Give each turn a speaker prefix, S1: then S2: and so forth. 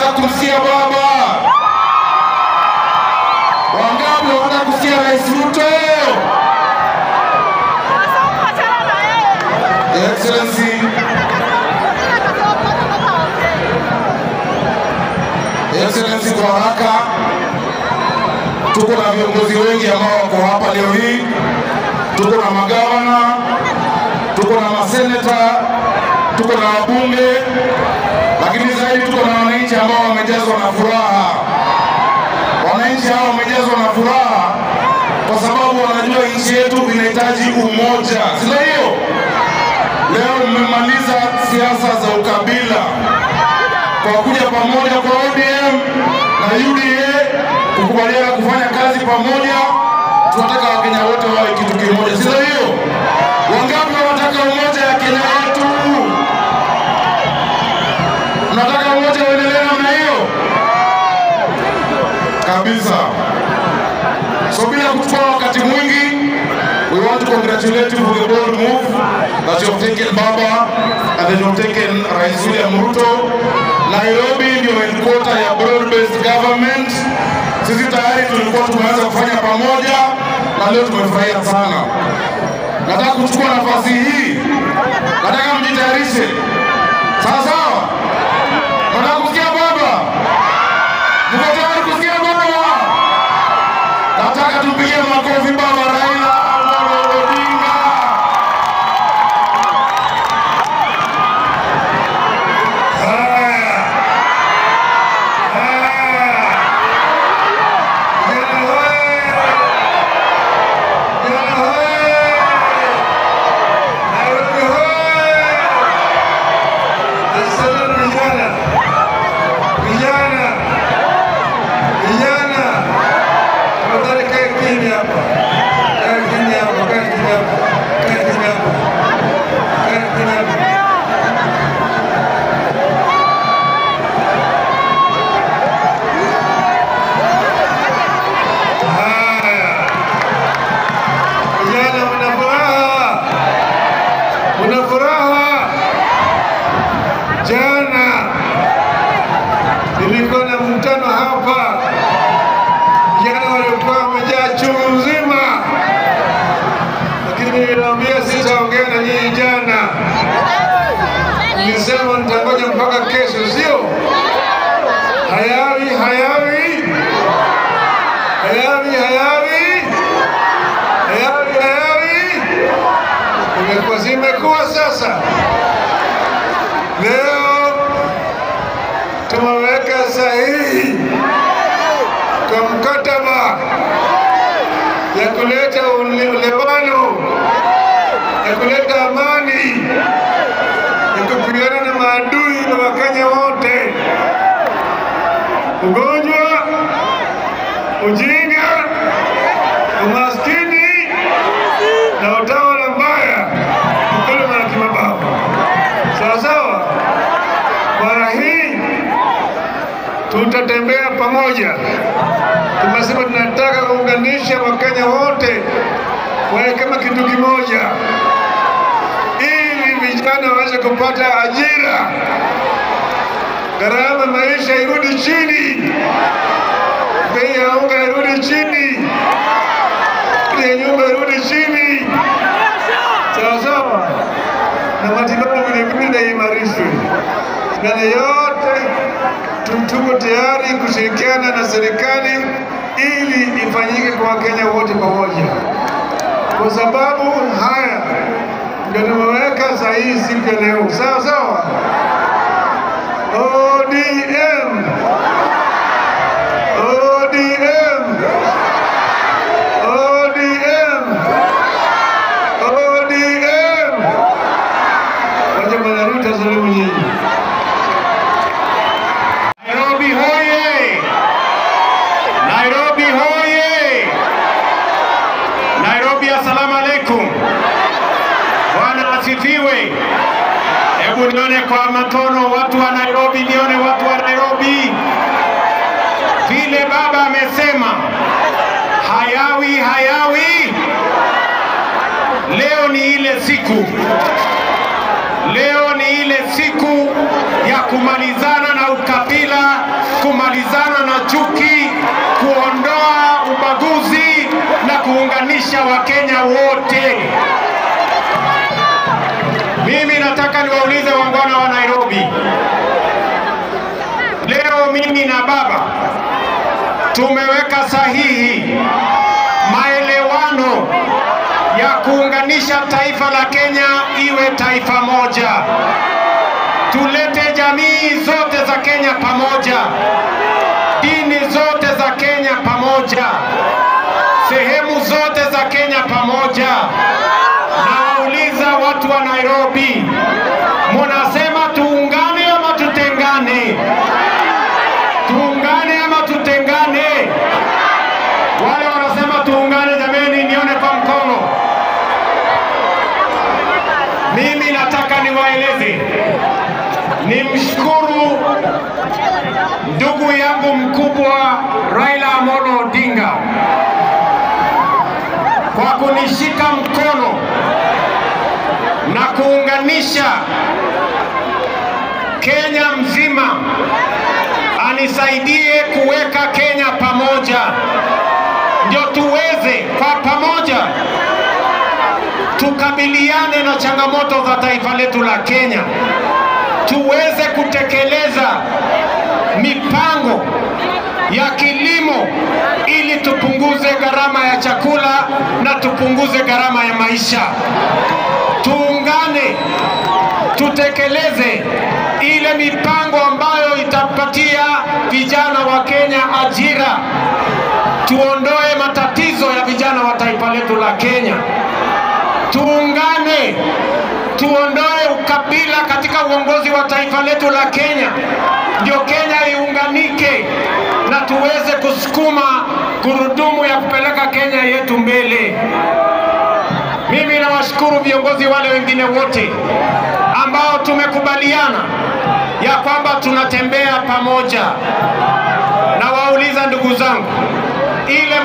S1: wanataka kumsikia baba? Wangapi wanataka kusikia Rais Ruto? Excellency, Excellency, kwa haraka tuko na viongozi wengi ambao wako hapa leo hii. Tuko na magavana, tuko na maseneta, tuko na wabunge, lakini zaidi tuko na wananchi ambao wamejazwa na furaha. Wananchi hao wamejazwa na furaha kwa sababu wanajua nchi yetu inahitaji umoja, sio hiyo? Leo mmemaliza siasa za ukabila kwa kuja pamoja kwa ODM na UDA kukubaliana kufanya kazi pamoja. Tunataka Wakenya wote wawe kitu kimoja, sio hiyo? Wangapi wanataka umoja ya Kenya yetu? Tunataka umoja uendelee namna hiyo kabisa. So bila kuchukua wakati mwingi, we want to congratulate you for the bold move that you have taken, Baba, and that you have taken Rais William Ruto. Nairobi ndio headquarter ya broad-based government. Sisi tayari tulikuwa tumeanza kufanya pamoja na leo tumefurahia sana. Nataka kuchukua nafasi hii, nataka mjitayarishe. Sawa sawa? Nataka kusikia baba. Mko tayari kusikia baba? Nataka tupigie makofi baba Raila Amolo Odinga.
S2: Zimekuwa sasa. Leo tumeweka sahihi kwa mkataba ya kuleta uelewano, ya kuleta amani, ya kupigana na maadui na Wakenya wote. Ugonjwa, ujinga, umaskini na utawala mbaya. Sawa sawa. Mara hii tutatembea pamoja. Tumesema tunataka kuunganisha Wakenya wote wawe kama kitu kimoja, ili vijana waweze kupata ajira, gharama maisha irudi chini, bei ya unga irudi chini, bei ya nyumba irudi chini. Sawa sawa. Na matibabu vile vile imarishwe. Na yote tuko tayari kushirikiana na serikali ili ifanyike kwa Wakenya wote pamoja. Kwa sababu haya ndio tumeweka sahihi siku ya leo. Sawa sawa. ODM, ODM, ODM, ODM.
S3: Nairobi hoye! Nairobi hoye! Nairobi, assalamu alaikum. Bwana asifiwe. Hebu nione kwa mkono watu wa Nairobi, nione watu wa Nairobi. Vile baba amesema, hayawi hayawi. Leo ni ile siku. Leo ni ile siku ya kumalizana na ukabila Mimi nataka niwaulize wangwana wa Nairobi. Leo mimi na baba tumeweka sahihi maelewano ya kuunganisha taifa la Kenya iwe taifa moja. Tulete jamii zote za Kenya pamoja, dini zote za Kenya pamoja, sehemu zote za Kenya pamoja. Nawauliza watu wa Nairobi, munasema tuungane ama tutengane? Tuungane ama tutengane? Wale wanasema tuungane, jameni, nione kwa mkono. Mimi nataka niwaeleze, nimshukuru ndugu yangu mkubwa Raila Amolo Odinga kwa kunishika mkono na kuunganisha Kenya mzima, anisaidie kuweka Kenya pamoja, ndio tuweze kwa pamoja tukabiliane na changamoto za taifa letu la Kenya, tuweze kutekeleza mipango ya kilimo ili tupunguze gharama ya chakula na tupunguze gharama ya maisha. Tuungane, tutekeleze ile mipango ambayo itapatia vijana wa Kenya ajira, tuondoe matatizo ya vijana wa taifa letu la Kenya. Tuungane, tuondoe ukabila katika uongozi wa taifa letu la Kenya, ndio Kenya iunganike na tuweze kusukuma gurudumu ya kupeleka Kenya yetu mbele. Mimi nawashukuru viongozi wale wengine wote ambao tumekubaliana ya kwamba tunatembea pamoja. Na wauliza ndugu zangu, ile